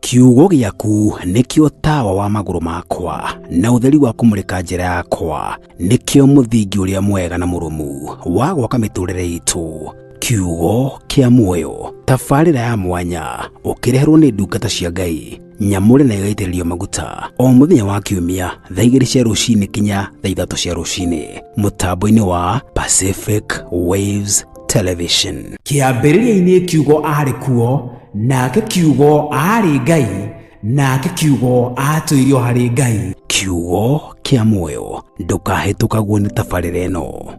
Kiugo gĩaku nĩkĩo tawa wa magũrũ makwa na ũtheri wa kũmũrĩka njĩra yakwa, nĩkĩo mũthingi ũrĩa mwega na mũrũmu wa gwaka mĩtũrĩre itũ. Kiugo kĩa muoyo, tabarĩra ya mwanya ũkĩreherwo nĩ ndungata cia Ngai nyamũre na ĩgaitĩrĩrio maguta o mũthenya wa kiumia thaa 2 cia rũcinĩ kinya thaa 3 cia rũcinĩ mũtambo-inĩ wa Pacific Waves Television. Kĩambĩrĩria-inĩ kiugo aarĩ kuo, nake kiugo aarĩ Ngai, nake kiugo aatũirio harĩ Ngai. Kiugo kĩa muoyo, ndũkahĩtũkagwo nĩ tabarĩra ĩno.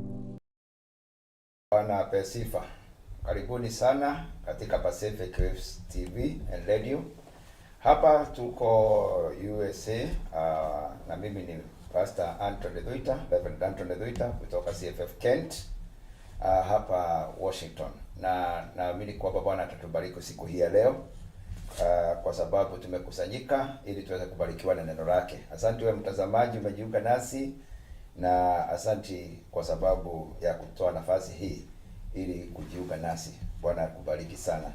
Bwana apewe sifa. Karibuni sana katika Pacific Waves TV and Radio. Hapa tuko USA, na mimi ni Pastor Anthony Thuita, Reverend Anthony Thuita kutoka CFF Kent, hapa Washington. Na naamini kwamba Bwana atatubariki siku hii ya leo, kwa sababu tumekusanyika ili tuweze kubarikiwa na neno lake. Asante wewe mtazamaji umejiunga nasi na asanti kwa sababu ya kutoa nafasi hii ili kujiunga nasi. Bwana akubariki sana.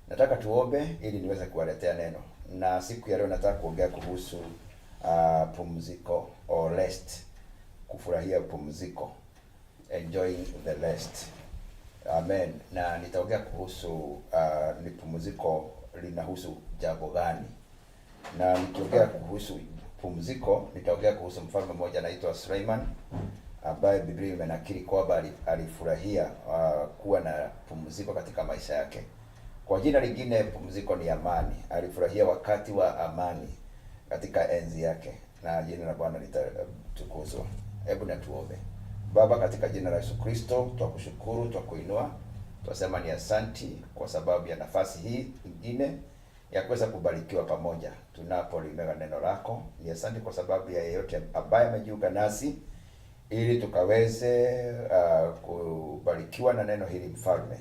Nataka tuombe ili niweze kuwaletea neno, na siku ya leo nataka kuongea kuhusu pumziko or rest, kufurahia pumziko, enjoying the rest. Amen. Na nitaongea kuhusu ni pumziko linahusu jambo gani, na nikiongea kuhusu pumziko nitaongea kuhusu mfalme mmoja anaitwa Suleiman ambaye Biblia imenakili kwamba alifurahia kuwa na pumziko katika maisha yake. Kwa jina lingine, pumziko ni amani. Alifurahia wakati wa amani katika enzi yake, na jina la Bwana litatukuzwa. Hebu na tuombe. Baba, katika jina la Yesu Kristo, twakushukuru, twakuinua, twasema ni asanti kwa sababu ya nafasi hii ingine ya kuweza kubarikiwa pamoja tunapolimega neno lako. Ni asante kwa sababu ya yeyote ambaye amejiunga nasi ili tukaweze kubarikiwa na neno hili Mfalme,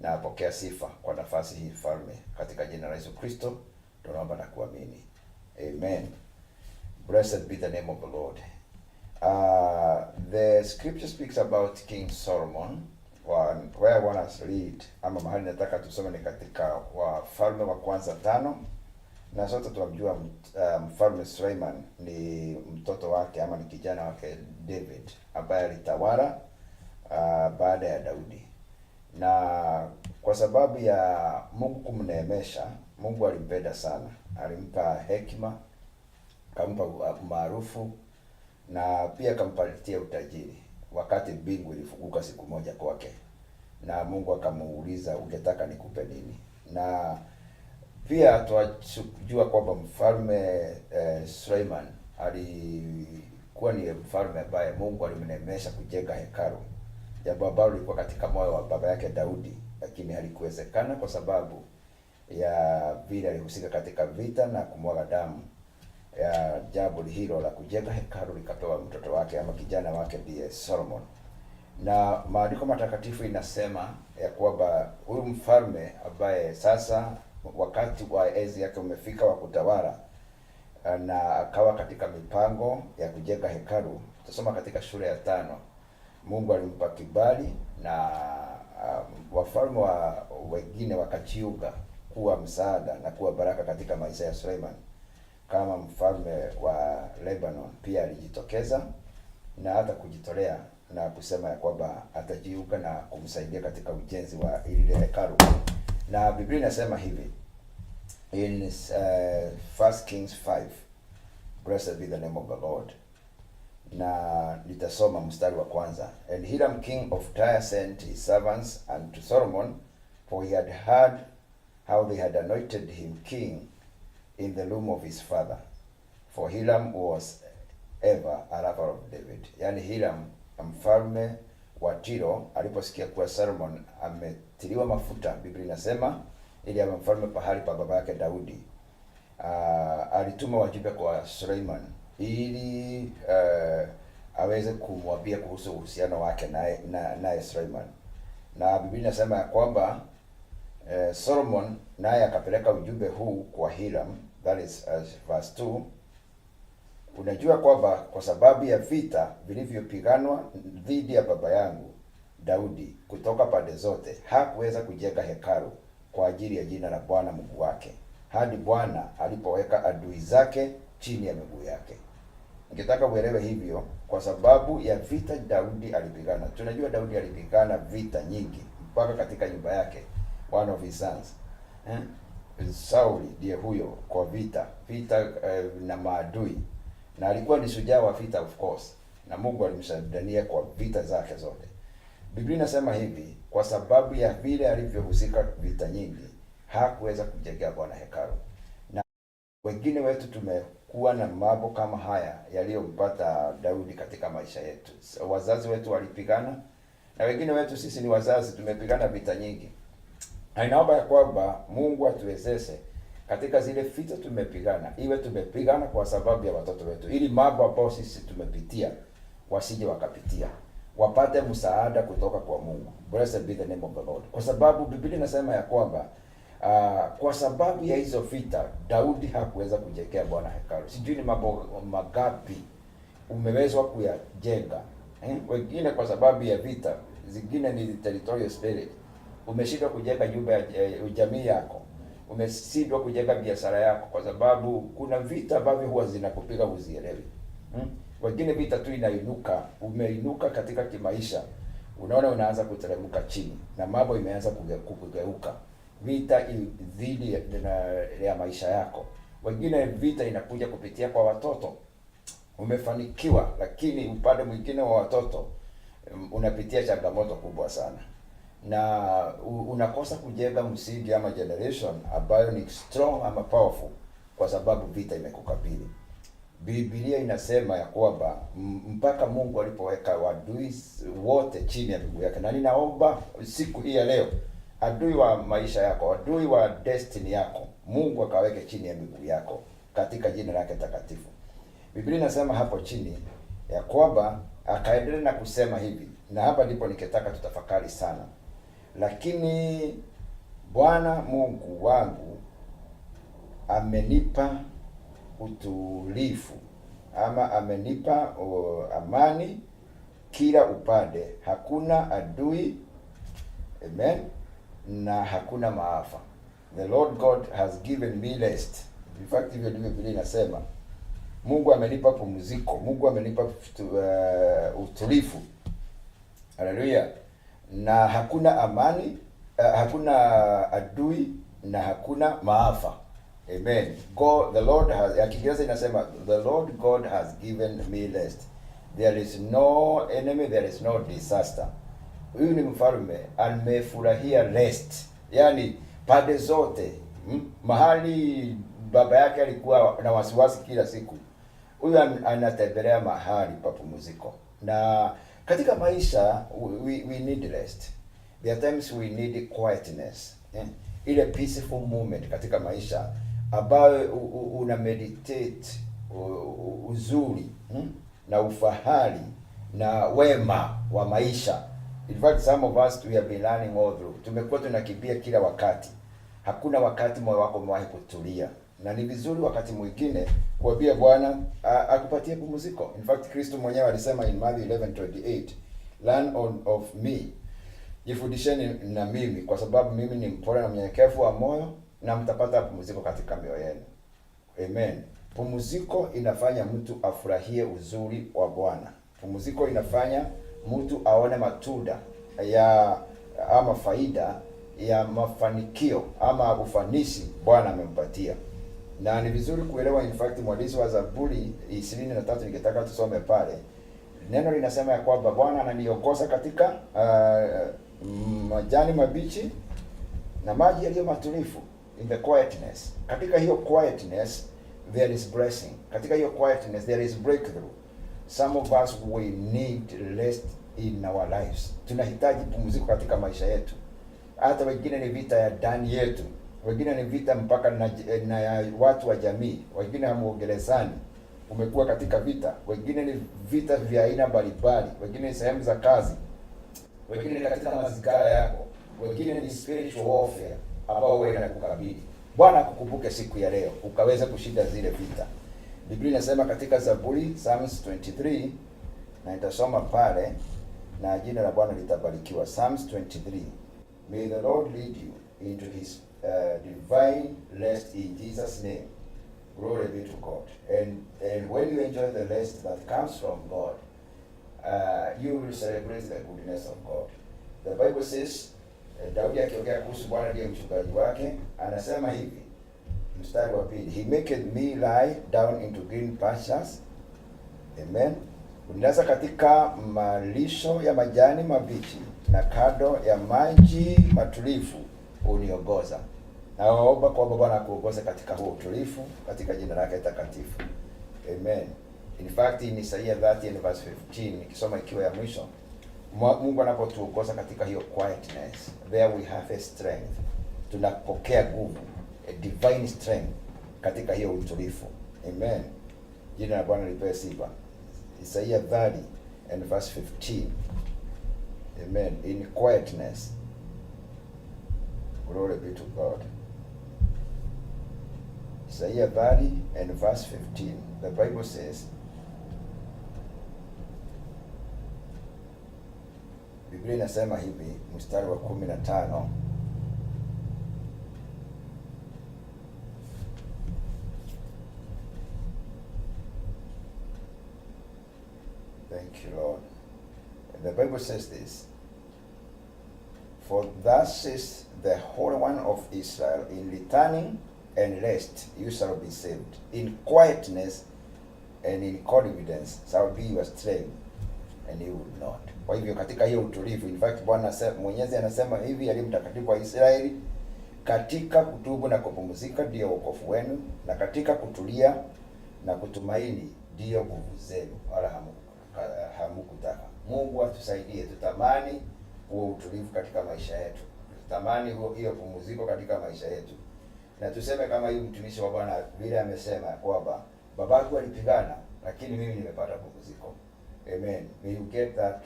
na apokea sifa kwa nafasi hii Mfalme, katika jina la Yesu Kristo tunaomba na kuamini, amen. Blessed be the name of the Lord. The scripture speaks about King Solomon. Where I want us to read, ama mahali nataka tusome ni katika Wafalme wa Kwanza 5, na sote tunamjua Mfalme Suleiman ni mtoto wake ama ni kijana wake David ambaye alitawala baada ya Daudi, na kwa sababu ya Mungu kumneemesha, Mungu alimpenda sana, alimpa hekima, akampa maarufu na pia akampatia utajiri. Wakati mbingu ilifunguka siku moja kwake, na Mungu akamuuliza, ungetaka nikupe nini? Na pia twajua kwamba mfalme Suleiman alikuwa ni mfalme ambaye Mungu alimneemesha kujenga hekalu, jambo ambalo lilikuwa katika moyo wa baba yake Daudi, lakini halikuwezekana kwa sababu ya vile alihusika katika vita na kumwaga damu ya jambo hilo la kujenga hekalu likapewa mtoto wake ama kijana wake ndiye Solomon. Na maandiko matakatifu inasema ya kwamba huyu mfalme ambaye sasa wakati wa enzi yake umefika wa kutawala, na akawa katika mipango ya kujenga hekalu. Tutasoma katika sura ya 5. Mungu alimpa kibali na wafalme wa wengine wakajiunga kuwa msaada na kuwa baraka katika maisha ya Suleiman. Kama mfalme wa Lebanon pia alijitokeza na hata kujitolea na kusema ya kwamba atajiunga na kumsaidia katika ujenzi wa ile hekalu. Na Biblia inasema hivi in 1 Kings 5, blessed be the name of the Lord. Na nitasoma mstari wa kwanza. And Hiram king of Tyre sent his servants unto Solomon, for he had heard how they had anointed him king in the room of his father. For Hiram was ever a lover of David. Yani Hiram mfalme wa Tiro aliposikia kuwa Solomon ametiliwa mafuta, Biblia inasema ili awe mfalme pahali pa baba yake Daudi, alituma wajumbe kwa Suleiman ili aweze kumwambia kuhusu uhusiano wake naye Suleiman. Na Biblia inasema ya kwamba Solomon naye akapeleka ujumbe huu kwa Hiram, that is verse 2. Unajua kwamba kwa sababu ya vita vilivyopiganwa dhidi ya baba yangu Daudi kutoka pande zote, hakuweza kujenga hekalu kwa ajili ya jina la Bwana Mungu wake. hadi Bwana alipoweka adui zake chini ya miguu yake. Ningetaka uelewe hivyo, kwa sababu ya vita Daudi alipigana. Tunajua Daudi alipigana vita nyingi mpaka katika nyumba yake, one of his sons, eh? Sauli ndiye huyo kwa vita vita na maadui, na alikuwa ni shujaa wa vita, of course, na Mungu alimsaidia kwa vita zake zote. Biblia inasema hivi, kwa sababu ya vile alivyohusika vita nyingi, hakuweza kumjengea Bwana hekalu. Na wengine wetu tumekuwa na mambo kama haya yaliyompata Daudi katika maisha yetu. Wazazi wetu walipigana, na wengine wetu sisi ni wazazi, tumepigana vita nyingi. Na inaomba ya kwamba Mungu atuwezeshe katika zile vita tumepigana, iwe tumepigana kwa sababu ya watoto wetu, ili mambo ambayo sisi tumepitia wasije wakapitia, wapate msaada kutoka kwa Mungu. Blessed be the name of the Lord. Kwa sababu Biblia inasema ya kwamba kwa sababu ya hizo vita Daudi hakuweza kujengea Bwana hekalu. Sijui ni mambo magapi umewezwa kuyajenga, eh? Wengine kwa sababu ya vita, zingine ni territorial spirit. Umeshindwa kujenga nyumba ya jamii yako, umeshindwa kujenga biashara yako kwa sababu kuna vita ambavyo huwa zinakupiga huzielewi. Wengine vita tu inainuka, umeinuka katika kimaisha, unaona unaanza kuteremka chini na mambo imeanza kugeuka, vita dhidi ya maisha yako. Wengine vita inakuja kupitia kwa watoto. Umefanikiwa, lakini upande mwingine wa watoto unapitia changamoto kubwa sana na unakosa kujenga msingi ama generation ambayo ni strong ama powerful, kwa sababu vita imekukabili. Biblia inasema ya kwamba mpaka Mungu alipoweka adui wote chini ya miguu yake, na ninaomba siku hii ya leo, adui wa maisha yako, adui wa destiny yako, Mungu akaweke chini ya miguu yako katika jina lake takatifu. Biblia inasema hapo chini ya kwamba akaendelea na kusema hivi, na hapa ndipo ningetaka tutafakari sana. Lakini Bwana Mungu wangu amenipa utulivu ama amenipa amani kila upande, hakuna adui, amen, na hakuna maafa. The Lord God has given me rest. In fact, hivyo ndivyo Biblia inasema. Mungu amenipa pumziko, Mungu amenipa utulivu. Haleluya. Na hakuna amani, hakuna adui na hakuna maafa. Amen. God, the Lord has, ya Kiingereza inasema, "The Lord God has given me rest. There is no enemy, there is no disaster." Huyu ni mfalme amefurahia rest, yaani pande zote, Mahali baba yake alikuwa na wasiwasi kila siku, huyu anatembelea mahali pa pumziko. Na katika maisha we need rest. There are times we need quietness, eh? Ile peaceful moment katika maisha ambayo una meditate uzuri, na ufahari na wema wa maisha. In fact, some of us, we have been learning all through. Tumekuwa tunakimbia kila wakati, hakuna wakati moyo wako umewahi kutulia, na ni vizuri wakati mwingine kuambia Bwana akupatie pumziko. In fact, Kristo mwenyewe alisema in Matthew 11:28, "Learn of me," jifundisheni na mimi, kwa sababu mimi ni mpole na mnyenyekevu wa moyo, na mtapata pumziko katika mioyo yenu. Amen. Pumziko inafanya mtu afurahie uzuri wa Bwana. Pumziko inafanya mtu aone matunda ya ama faida ya mafanikio ama ufanisi Bwana amempatia. Na ni vizuri kuelewa, in fact, mwandishi wa Zaburi 23, ningetaka tusome pale. Neno linasema ya kwamba Bwana ananiongoza katika majani mabichi na maji yaliyo matulivu, in the quietness. Katika hiyo quietness there is blessing. Katika hiyo quietness there is breakthrough. Some of us, we need rest in our lives. Tunahitaji pumziko katika maisha yetu. Hata wengine ni vita ya ndani yetu, wengine ni vita mpaka na ya watu wa jamii, wengine hamuongelezani, umekuwa katika vita, wengine ni vita vya aina mbalimbali, wengine ni sehemu za kazi, wengine ni katika mazingira yako, wengine ni spiritual warfare ambao wewe inakukabili. Bwana akukumbuke siku ya leo ukaweza kushinda zile vita. Biblia inasema katika Zaburi, Psalms 23, na nitasoma pale na jina la Bwana litabarikiwa. Psalms 23. May the Lord lead you into his divine rest in Jesus name. Glory be to God. And when you enjoy the rest that comes from God, you will celebrate the goodness of God. The Bible says, Daudi akiongea kuhusu Bwana ndiye mchungaji wake, anasema hivi, mstari wa pili, He maketh me lie down into green pastures. Amen. Unilaza katika malisho ya majani mabichi na kando ya maji matulivu uniongoza. Naomba kwamba Bwana akuongoze katika huo utulivu katika jina lake takatifu. Amen. In fact, in Isaiah 30 and verse 15, nikisoma ikiwa ya mwisho, Mungu anapotuongoza katika hiyo quietness, there we have a strength. Tunapokea nguvu, a divine strength katika hiyo utulivu. Amen. Jina la Bwana lipewe sifa. Isaiah 30 and verse 15. Amen. In quietness. Glory be to God. Isaiah 30 and verse 15. The Bible says, Biblia inasema hivi, mstari wa 15. Thank you, Lord. And the Bible says this: For thus says the Holy One of Israel, in returning and rest you shall be saved. In quietness and in confidence shall be your strength, and you will not. Kwa hivyo katika hiyo utulivu, in fact Bwana Mwenyezi anasema hivi, aliye mtakatifu wa Israeli, katika kutubu na kupumzika ndiyo wokovu wenu, na katika kutulia na kutumaini ndiyo nguvu zenu, wala hamukutaka. Mungu atusaidie tutamani huo utulivu katika maisha yetu, tutamani hiyo pumziko katika maisha yetu, na tuseme kama huyu mtumishi wa Bwana vile amesema kwamba babangu alipigana, lakini mimi nimepata pumziko. Amen. May you get that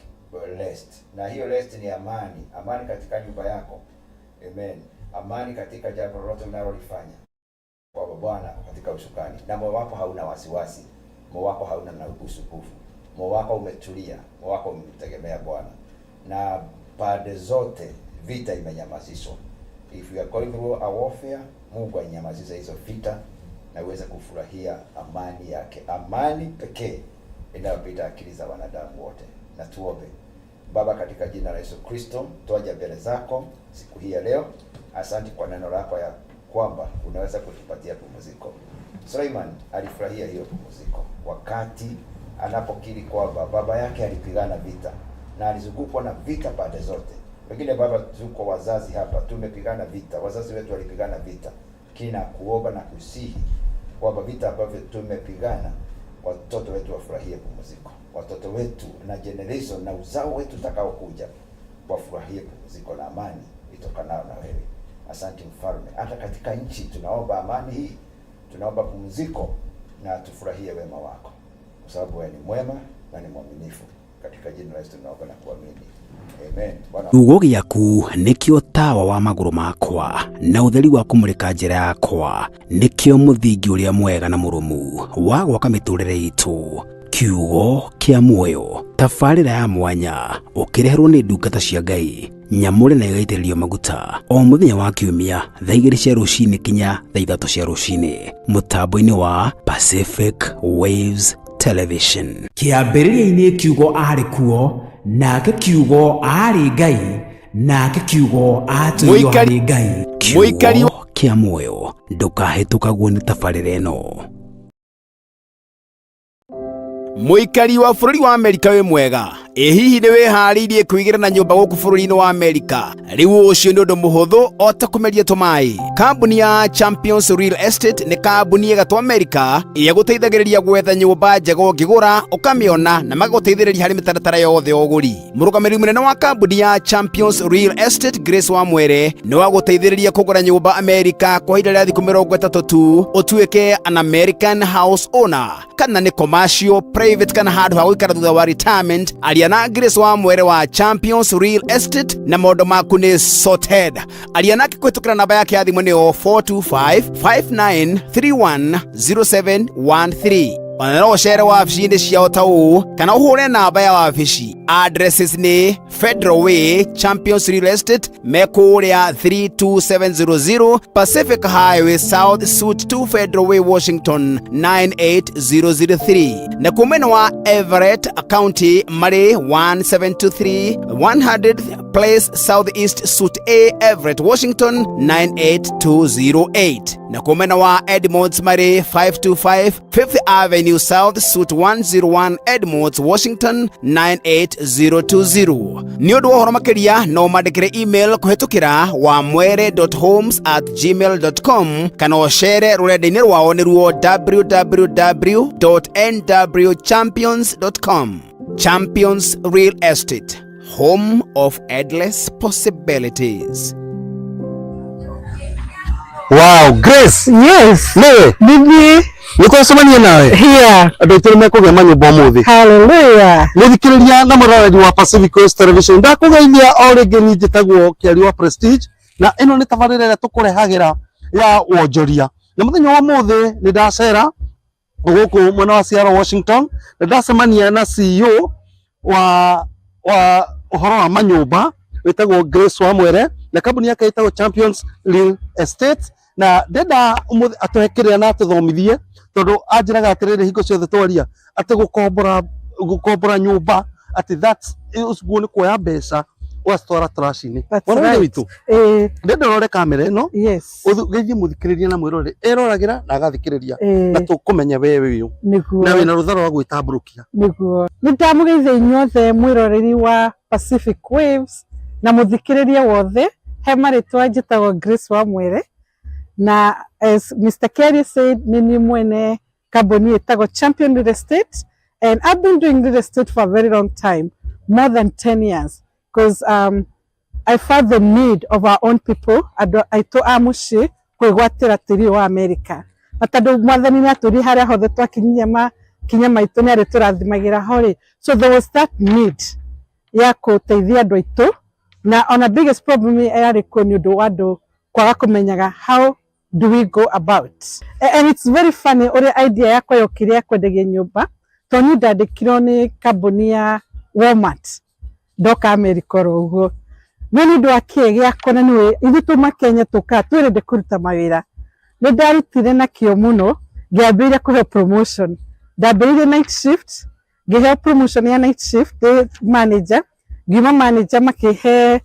rest. Na hiyo rest ni amani, amani katika nyumba yako. Amen. Amani katika jambo lolote unalolifanya. Kwa Bwana katika usukani. Na moyo wako hauna wasiwasi, moyo wako hauna na usumbufu, moyo wako umetulia, moyo wako umemtegemea Bwana. Na pande zote vita imenyamazishwa. If you are going through a warfare, Mungu anyamazishe hizo vita na uweze kufurahia amani yake, amani pekee inayopita akili za wanadamu wote. Na tuombe. Baba, katika jina la Yesu Kristo, twaja mbele zako siku hii ya leo. Asante kwa neno lako ya kwamba unaweza kutupatia pumziko. Suleiman alifurahia hiyo pumziko wakati anapokiri kwamba baba yake alipigana vita na alizungukwa na vita pande zote. Wengine baba, tuko wazazi hapa, tumepigana vita, wazazi wetu walipigana vita. Kina kuomba na kusihi kwamba vita ambavyo tumepigana, watoto wetu wafurahie pumziko, watoto wetu na generation na uzao wetu utakaokuja wafurahie pumziko na amani itokanao na wewe. Asante Mfalme, hata katika nchi tunaomba amani hii, tunaomba pumziko na tufurahie wema wako, kwa sababu wewe ni mwema na ni mwaminifu. Katika jina la Yesu tunaomba na kuamini, amen. Bwana Kiugo gĩaku nĩkĩo tawa wa magũrũ makwa na ũtheri wa kũmũrĩka njĩra yakwa, nĩkĩo mũthingi ũrĩa mwega na mũrũmu wa gwaka mĩtũrĩre itũ. Kiugo kĩa muoyo, tabarĩra ya mwanya ũkĩreherwo nĩ ndungata cia Ngai nyamũre na ĩgaitĩrĩrio maguta o mũthenya wa kiumia thaa 2 cia rũcinĩ kinya thaa 3 cia rũcinĩ mũtambo-inĩ wa Pacific Waves Television. Kĩambĩrĩria-inĩ kiugo arĩ kuo, nake kiugo aarĩ Ngai, nake kiugo aatũirwo harĩ Ngai. Kiugo kĩa muoyo, ndũkahĩtũkagwo nĩ tabarĩra ĩno. Mũikari wa bũrũri wa Amerika wĩ mwega. Ĩ hihi nĩ wĩharĩirie kwĩgĩra na nyũmba gũkũ bũrũri-inĩ wa Amerika? Rĩu ũcio nĩ ũndũ mũhũthũ o ta kũmeria tũmaĩ. Kambuni ya Champions Real Estate nĩ kambuni ĩgatwo Amerika ĩrĩa gũteithagĩrĩria gwetha nyũmba njega ũngĩgũra ũkamĩona na magagũteithĩrĩria harĩ mĩtaratara yothe ya ũgũri. Mũrũgamĩrĩri mũnene wa kambuni ya Champions Real Estate Grace Wamwere nĩ wa gũteithĩrĩria kũgũra nyũmba Amerika kwa ihinda rĩa thikũ 30 tu ũtuĩke an American house owner, kana nĩ commercial, private kana handũ ha gũikara thutha wa retirement. Aria na Grace Wamwere wa Champions Real Estate na maũndũ maku nĩ sorted. Aria nake kũhĩtũkĩra namba yake ya thimũ nĩyo 425 5931 0713. Ona no ũcere wabici-inĩ ciao ta ũũ kana ũhũre namba ya wabici. Addresses nĩ Federal Way, Champions Real Estate, me kũrĩa 32700 Pacific Highway South, Suite 2, Federal Way, Washington 98003. Na kumena wa Everett County marĩ 1723 100th Place Southeast, Suite A, Everett, Washington 98208. Na kumena wa Edmonds marĩ 525 Fifth Avenue South, Suite 101, Edmonds, Washington 98020. Nĩ ũndũ wa ũhoro makĩria no mandĩkĩre email kũhĩtũkĩra wamwere.homes@gmail.com kana ũcere rũrenda-inĩ rwao nĩruo www.nwchampions.com. Champions Real Estate, home of endless possibilities. Wow, Grace. Yes. Niwe. Nithiĩ. Nĩtwacemania nawe. Here. Andũ aitũ nĩmekũgĩa manyũmba ũmũthĩ. Hallelujah. Mũthikĩrĩria na mũroreri wa Pacific Coast Television, ndakũgeithia o rĩngĩ. Niĩ njĩtagwo Kĩari wa Prestige, na ĩno nĩ tabarĩra ĩrĩa tũkũrehagĩra ya wonjoria. Na mũthenya wa ũmũthĩ nĩ ndacera gũkũ mwena wa Seattle, Washington, na ndacemania na CEO wa ũhoro wa manyũmba wĩtagwo Grace Wamwere, na kambuni yake ĩtagwo Champions Real Estate. Na ndenda ũmũthĩ atũhe kĩrĩa na atũthomithie, tondũ anjĩraga atĩrĩrĩ, hingo ciothe twaria atĩ gũkombora nyũmba, atĩ that's ũguo nĩ kuoya mbeca ũgacitwara trash-inĩ. That's Mwana wa ithe right. witũ, ndenda ũrore kamera ĩno, ũgeithie mũthikĩrĩria na mwĩrore eroragĩra na agathikĩrĩria, na tũkũmenya we wĩ ũ na wĩna rũtha rwa gwĩtambũrũkia. Nĩguo. Nĩ ndamũgeithia inyuothe mwĩroreri wa Pacific Waves na mũthikĩrĩria wothe. He marĩtwa njĩtagwo Grace Wamwere, na as Mr. Kerry said, nĩ niĩ mwene kambuni ĩtagwo Champion Real Estate, and I've been doing real estate for a very long time, more than 10 years, because I felt the need of our own people, andũ aitũ a mũciĩ, kwĩgwatĩra tĩri ũyũ wa America. Na tondũ Mwathani nĩ atũrie harĩa hothe twakinyia makinya maitũ, nĩ arĩtũrathimagĩra ho rĩ, so there was that need ya gũteithia andũ aitũ. Na ona biggest problem yarĩ kuo nĩ ũndũ wa andũ kwaga kũmenyaga how do we go about. And it's very funny ũrĩa idea yakwa yokire ya kwendagia nyũmba, tondũ niĩ ndandĩkirwo nĩ kambuni ya Walmart ndoka America oro ũguo. No nĩ ũndũ wa kĩĩ gĩakwa, na nĩwe ithuĩ tuma Kenya tũkaga twĩrende kũruta mawĩra, nĩ ndarutire na kĩo mũno, ngĩambĩrĩria kũheo promotion. Ndambĩrĩirie night shift, ngĩheo promotion ya night shift ndĩ manager. Ngiuma manager, makĩhe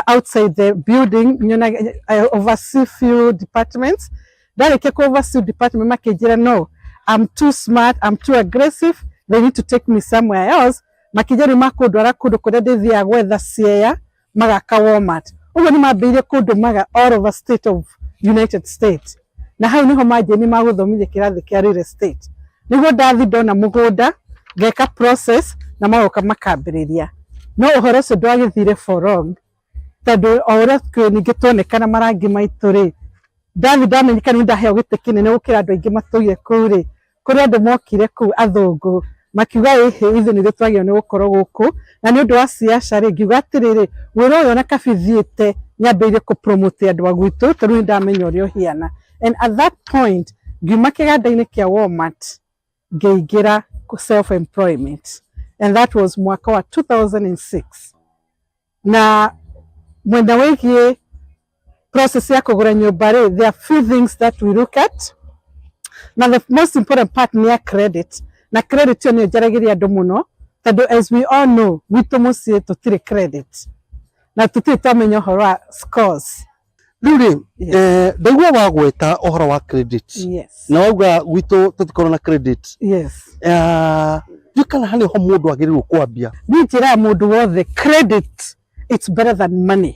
outside the building nyona I oversee few departments. Ndarĩkia ku oversee department, makĩnjĩra no, I'm too smart, I'm too aggressive, they need to take me somewhere else. Makĩnjĩra rĩu makũndwara kũndũ kũrĩa ndĩthiaga gwetha ciea magaka Walmart. Ũguo nĩ mambĩrĩirie kũndũmaga all over state of United States, na hau niho manjĩ nĩ magũthomithia kĩrathi kĩa real estate, nĩguo ndathi ndona mũgũnda, ngeka process na magoka makambĩrĩria. No ũhoro ũcio ndwagĩthire for long, tondũ o ũrĩa kwĩ ningĩ tuonekana marangi maitũ rĩ, ndathi ndamenyeka nĩ ndaheo gĩtĩ kĩnene gũkĩra andũ aingĩ matũire kũu rĩ, kũrĩ andũ mokire kũu athũngũ makiuga ĩhĩ, ithuĩ nĩthuĩ twagĩrĩirwo nĩ gũkorwo gũkũ. Na nĩ ũndũ wa ciaca rĩ, ngiuga atĩrĩrĩ, wĩra ũyũ ona kabi thiĩte nyambĩrĩrie kũ promote andũ a gwitũ, tondũ nĩ ndamenya ũrĩa ũhiana. And at that point ngiuma kĩganda-inĩ kĩa Walmart, ngĩingĩra self employment, and that was mwaka wa 2006. Na mwena wĩgiĩ process ya kũgũra nyũmba rĩ, there are few things that we look at, na the most important part nĩ ya credit. Na credit ĩyo nĩyo njaragĩria andũ mũno, tondũ as we all know, gwitũ mũciĩ tũtirĩ credit na tũtirĩ twamenya ũhoro wa scores. Rĩu rĩ, Yes. Ndaigua wagweta ũhoro wa credit na wauga gwitũ tũtikorwo na credit. Ndiũĩ kana harĩ ho mũndũ agĩrĩirwo kwambia. Niĩ njĩraga mũndũ wothe, credit, it's better than money,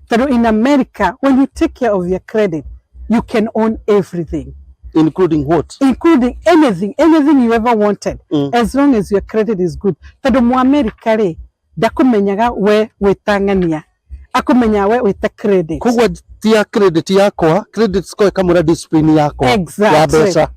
tondũ in America, when you take care of your credit, you can own everything. Including what? Including anything, anything you ever wanted, as long as your credit is good, tondũ mu America rĩ, ndakũmenyaga we wĩtang'ania, akũmenyaga we wĩta credit. Koguo tia credit yakwa, credit score ĩkamwĩra discipline yakwa ya mbeca.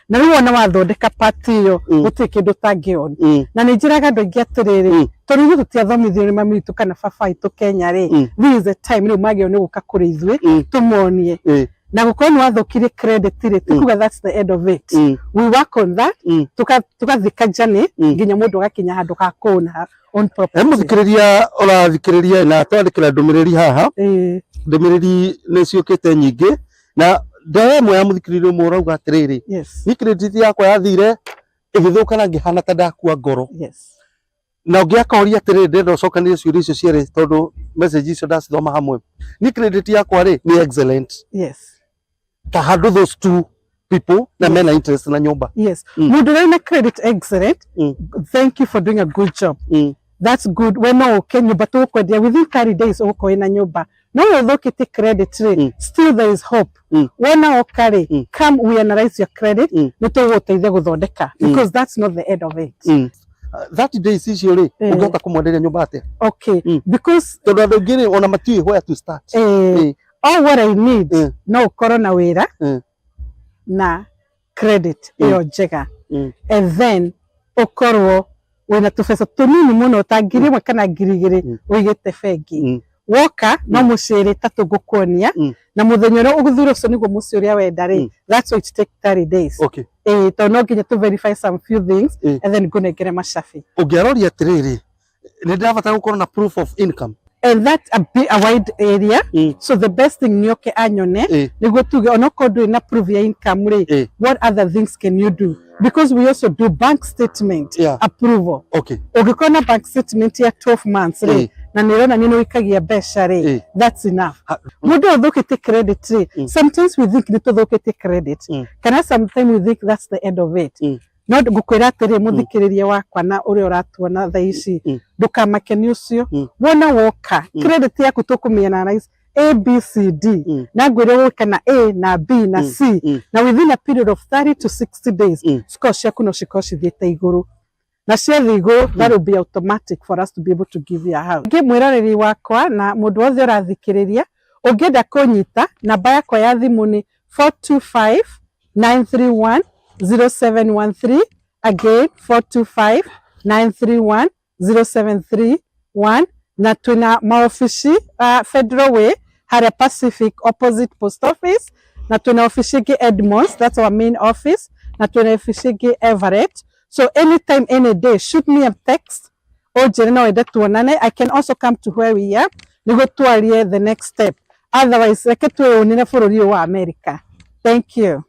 Na rĩu wona wathondeka part ĩyo, gũtirĩ kĩndũ ũtangĩona. Na nĩ njĩraga andũ aingĩ atĩrĩrĩ, tondũ ithuĩ tũtiathomithio nĩ mami witũ kana baba witũ Kenya rĩ, this is the time rĩu magĩrĩirwo nĩ gũka kũrĩ ithuĩ, tũmonie. Na gũkorwo nĩ wathũkirie credit rĩ, ti kuga that's the end of it. We work on that, tugathika journey nginya mũndũ agakinya handũ ha kũna her own He property. Mũthikĩrĩria ũrathikĩrĩria na twandĩkĩra ndũmĩrĩri haha, ndũmĩrĩri nĩ ciũkĩte nyingĩ, na ndaya ĩmwe ya mũthikĩrĩria ũmwe ũrauga atĩrĩrĩ, "Niĩ credit yakwa yathire ĩgĩthũka na ngĩhana ta ndakua ngoro." Na ũngĩ akoria atĩrĩrĩ, ndĩrenda ũcokanĩrie ciũria icio cierĩ tondũ message icio ndacithoma hamwe. "Niĩ credit yakwa rĩ nĩ excellent." Ta handũ those two people na mena interest na nyũmba. Mũndũ ũrĩa wĩna credit excellent, thank you for doing a good job. That's good. We no ũke, nyũmba tũgũkwendia within 30 days, ũgũkorwo wĩna nyũmba. No we ũthũkĩtie credit rĩ, still there is hope. Wona oka rĩ, come, we analyze your credit, nĩ tũgũgũteithia gũthondeka, because that's not the end of it. 30 days icio rĩ, ũngĩhota kũmwenderia nyũmba atĩa? Okay, because Tondũ andũ aingĩ rĩ, ona matiũĩ where to start. All what I need, no ũkorwo na wĩra na credit ĩyo njega, and then ũkorwo wĩna tũbeca tũnini mũno ta 1,000 kana 2,000 ũigĩte bengi. Woka no mũciĩ ĩrĩ ĩtatũ ngũkuonia, na mũthenya ũrĩa ũgũthura ũcio nĩguo mũciĩ ũrĩa wenda rĩ, that's why it take 30 days. Tondũ no nginya to verify some few things and then ngũnengere macabi. Ũngĩaroria atĩrĩrĩ, nĩ ndĩrabatara gũkorwo na proof of income. And that's a bit a wide area, so the best thing nĩ oke anyone, nĩguo tuge onokorwo ndũrĩ na proof ya income rĩ, what other things can you do? Because we also do bank statement approval. Ũngĩkorwo na bank statement ya 12 months rĩ, na nĩ ĩronania nĩ ũikagia mbeca rĩ, that's enough. Mũndũ ũthũkĩtie credit rĩ, sometimes we think nĩ tũthũkĩtie credit, kana sometimes we think that's the end of it. No ngũkwĩra atĩrĩ, mũthikĩrĩria wakwa na ũrĩa ũratuona thaa ici, ndũkamake nĩ ũcio. Wona woka, credit yaku tũkũmĩ A B C D, na ngwĩre ũke na A na B na C, na within a period of 30 to 60 days, score ciaku no cikorwo cithiĩte igũrũ, na ciathiĩ igũrũ, that will be automatic for us to be able to give you a house. Ngĩ mwĩroreri wakwa na mũndũ wothe ũrathikĩrĩria, ũngĩenda kũnyita, namba yakwa ya thimũ nĩ 425 931 0713. Again, 425 931 0731. Na twina maofici Federal Way harĩa Pacific, opposite post office, na twina ofici ĩngĩ Edmonds, that's our main office, na twina ofici ĩngĩ Everett. So anytime, any day, shoot me a text ũnjĩre no wende tuonane. I can also come to where we are nĩguo twarie the next step. Otherwise, reke twĩyũnĩre bũrũri ũyũ wa America. Thank you.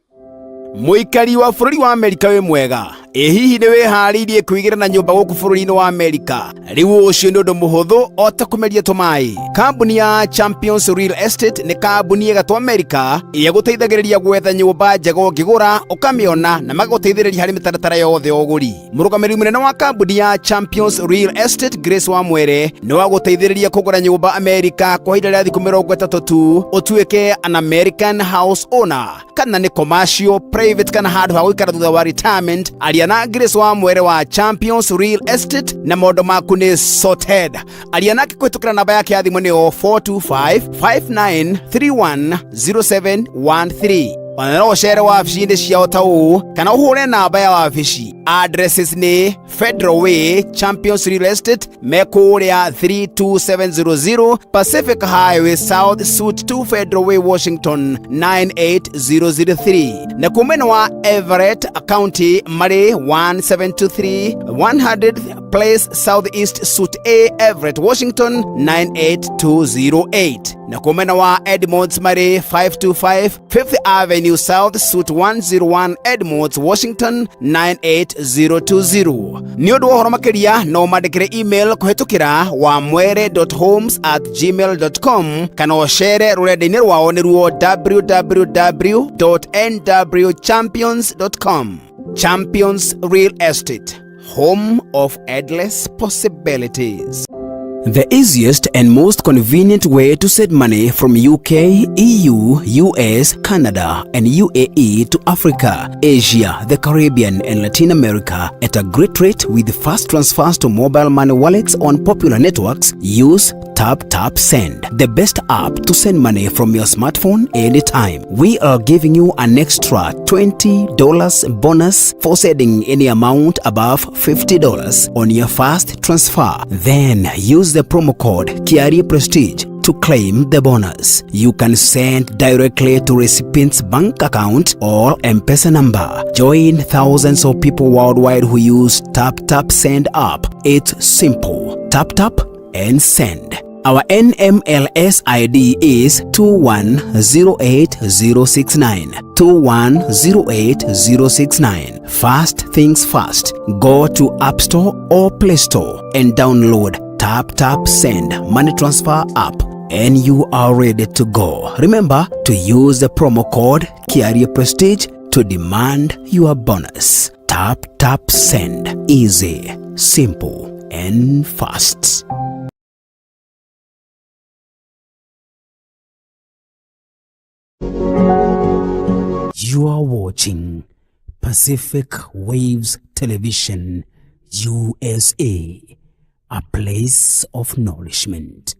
Mũikari wa bũrũri wa Amerika wĩ mwega. Ĩ hihi nĩ wĩharĩirie kwĩgĩra na nyũmba gũkũ bũrũri-inĩ wa Amerika? Rĩu ũcio nĩ ũndũ mũhũthũ o ta kũmeria tũmaĩ. Kambuni ya Champions Real Estate nĩ kambuni ĩgatwo Amerika ĩrĩa gũteithagĩrĩria gwetha nyũmba njega ũngĩgũra ũkamĩona, na magagũteithĩrĩria harĩ mĩtaratara yothe ya ũgũri. Mũrũgamĩrĩri mũnene wa kambuni ya Champions Real Estate, Grace Wamwere, nĩ wa gũteithĩrĩria kũgũra nyũmba Amerika kwa ihinda rĩa thikũ 30 tu, ũtuĩke an American house owner, kana nĩ commercial, private, kana handũ ha gũikara thutha wa retirement. Aria na Grace Wamwere wa Champions Real Estate na maũndũ maku nĩ sorted. Aria nake kũhĩtũkĩra namba yake ya thimũ, nĩyo 425 5931 0713. Ona no ũcere wabici-inĩ ciao ta ũũ, kana ũhũre namba ya wabici. Addresses nĩ Federal Way, Champions Real Estate me kũrĩa 32700 Pacific Highway South, Suite 2, Federal Way, Washington 98003. Na kuo mwena wa Everett County marĩ 1723 100th Place Southeast, Suite A, Everett, Washington 98208. Na kuo mwena wa Edmonds marĩ 525 Fifth Avenue South, Suite 101, Edmonds, Washington 98020. Nĩ ũndũ wa ũhoro makĩria, no mandĩkĩre email kũhĩtũkĩra wamwere.homes@gmail.com, kana ũcere rũrenda-inĩ rwao, nĩruo www.nwchampions.com. Champions Real Estate, home of endless possibilities. The easiest and most convenient way to send money from UK, EU, US, Canada, and UAE to Africa, Asia, the Caribbean, and Latin America at a great rate with fast transfers to mobile money wallets on popular networks. Use Tap Tap Send, the best app to send money from your smartphone anytime. We are giving you an extra $20 bonus for sending any amount above $50 on your first transfer. Then use the promo code Kiari Prestige to to claim the bonus. You can send directly to recipient's bank account or M-Pesa number. Join thousands of people worldwide who use TapTap Send app. It's simple. Tap tap and send. Our NMLS ID is 2108069. 2108069. First things first, go to App Store or Play Store and download Tap Tap Send Money Transfer app, and you are ready to go. Remember to use the promo code Kiarie Prestige to demand your bonus. Tap Tap Send. Easy, simple, and fast. You are watching Pacific Waves Television, USA, a place of nourishment.